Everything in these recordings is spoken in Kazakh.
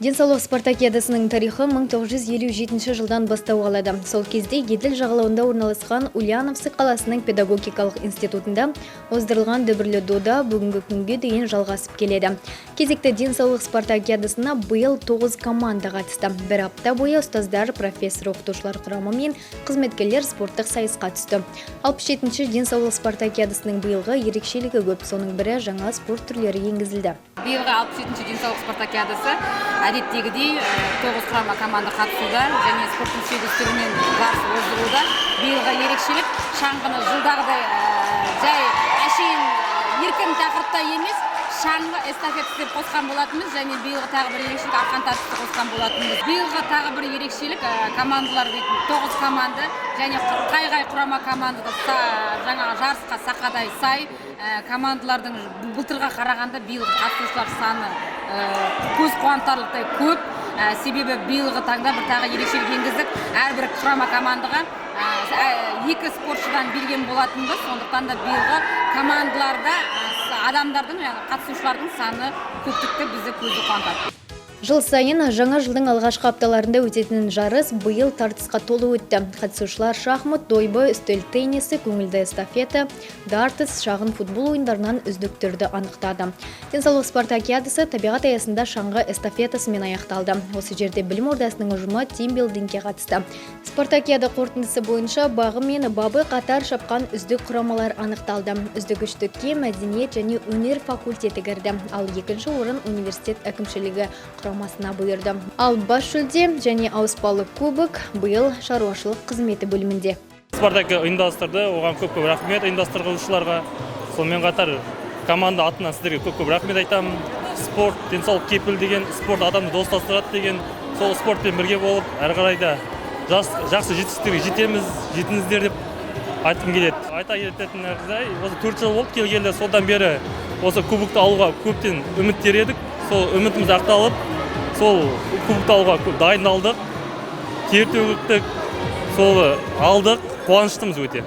Денсаулық спартакиадасының тарихы 1957 жылдан бастау алады. Сол кезде Еділ жағалауында орналасқан Ульяновск қаласының педагогикалық институтында оздырылған дүбірлі дода бүгінгі күнге дейін жалғасып келеді. Кезекті денсаулық спартакиадасына биыл 9 команда қатысты. Бір апта бойы ұстаздар, профессор оқытушылар құрамы мен қызметкерлер спорттық сайысқа түсті. 67-ші денсаулық спартакиадасының биылғы ерекшелігі көп. Соның бірі — жаңа спорт түрлері енгізілді. Биылғы 67-ші денсаулық спартакиадасы әдеттегідей тоғыз құрама команда қатысуда және спорттың сегіз түрінен жарыс оздыруда. Биылғы ерекшелік — шаңғыны жылдағыдай жай әшейін еркін тақырыпта емес, шаңғы эстафетасы деп қосқан болатынбыз. Және биылғы тағы бір ерекшелік — арқан тартысты қосқан болатынбыз. Биылғы тағы бір ерекшелік — командалар дейтін тоғыз команда және қай қай құрама командада жаңағы жарысқа сақадай сай. Командалардың былтырға қарағанда биылғы қатысушылар саны көз қуантарлықтай көп. Себебі биылғы таңда бір тағы ерекшелік енгіздік: әрбір құрама командаға екі спортшыдан берген болатынбыз. Сондықтан да биылғы командаларда адамдардың, яғни қатысушылардың саны көптікті бізді көзді қуантады. Жыл сайын жаңа жылдың алғашқы апталарында өтетін жарыс биыл тартысқа толы өтті. Қатысушылар шахмат, дойбы, үстел теннисі, көңілді эстафета, дартс, шағын футбол ойындарынан үздіктерді анықтады. Денсаулық спартакиадасы табиғат аясында шаңғы эстафетасымен аяқталды. Осы жерде білім ордасының ұжымы тимбилдингке қатысты. Спартакиада қорытындысы бойынша бағы мен бабы қатар шапқан үздік құрамалар анықталды. Үздік үштікке мәдениет және өнер факультеті кірді. Ал екінші орын университет әкімшілігі құрамасына бұйырды. Ал бас жүлде және ауыспалы кубок биыл шаруашылық қызметі бөлімінде. Спартак ұйымдастырды, оған көп көп рахмет ұйымдастырушыларға. Сонымен қатар команда атынан сіздерге көп көп рахмет айтамын. Спорт — денсаулық кепіл деген, спорт адамды достастырады деген, сол спортпен бірге болып, әрі қарай да жақсы жетістіктерге жетеміз, жетіңіздер деп айтқым келеді. Айта кететін жай, осы 4 жыл болды келгелі, содан бері осы кубокты алуға көптен үміткер едік. Сол үмітіміз ақталып, сол кубокты алуға көп дайындалдық, тер төгіктік, сол алдық, қуаныштымыз өте.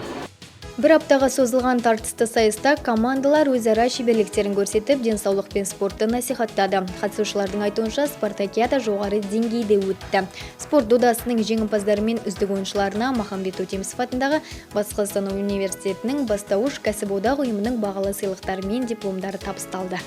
Бір аптаға созылған тартысты сайыста командалар өзара шеберліктерін көрсетіп, денсаулық пен спортты насихаттады. Қатысушылардың айтуынша, спартакиада жоғары деңгейде өтті. Спорт додасының жеңімпаздары мен үздік ойыншыларына Махамбет Өтемісов атындағы Батыс Қазақстан университетінің бастауыш кәсіподақ ұйымының бағалы сыйлықтары мен дипломдары табысталды.